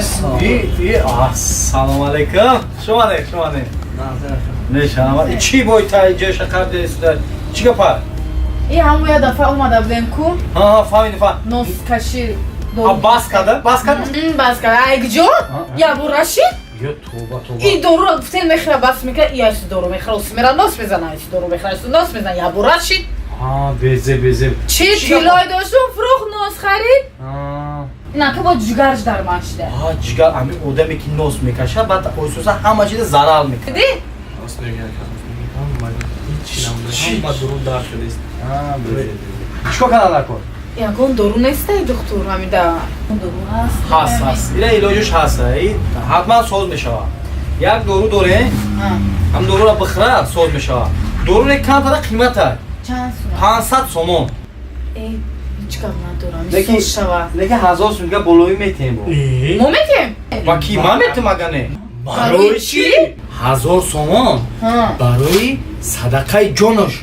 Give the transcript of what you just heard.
Ассалому алайкум, шумане, шумане мешавад. Чӣ бой та ҷоша қабдесуда, чӣ гапа? И ҳамон я дафъа омада будем ку. Ҳа, фаҳмидем, фаҳм. Нос каши. Бас када, бас када. Бас када. Ай куҷо? Я бу рашид. Ё тоба, тоба! И доруро гуфтем, мехӯра, бас мекара, и айсу дору мехӯра, усу мера, нос мезана, айсу дору мехӯра, айсу нос мезана. Я бу рашид. Безе, безе. Чӣ тиллой доштум, фурӯх, нос харид. На ки бо ҷигарш дарман шида. Ҷигар, ами одаме ки нос мекашад, баъд ойсоса ҳама чиза зарар мекунад. Дидӣ? Нос мегирад, ҳама дурун дар шудааст. Чикор кардан накун? Ягон дору нестай, духтур, ҳамида дору ҳаст? Ҳаст, ҳаст, ила илоҷаш ҳаст, ҳатман соз мешавад. Як дору дорем, ҳам доруро бихӯра, соз мешавад. Доруре камтара қимата. Чанд сум? 500 сомон. Ҳеҷ гап надорам, соз шавад. Лекин 1000 сум дига болоӣ метиҳем бо. Мо метиҳем? Ба ки ман метиҳам, ага не. Барои чӣ? 1000 сомон барои садақаи ҷонош.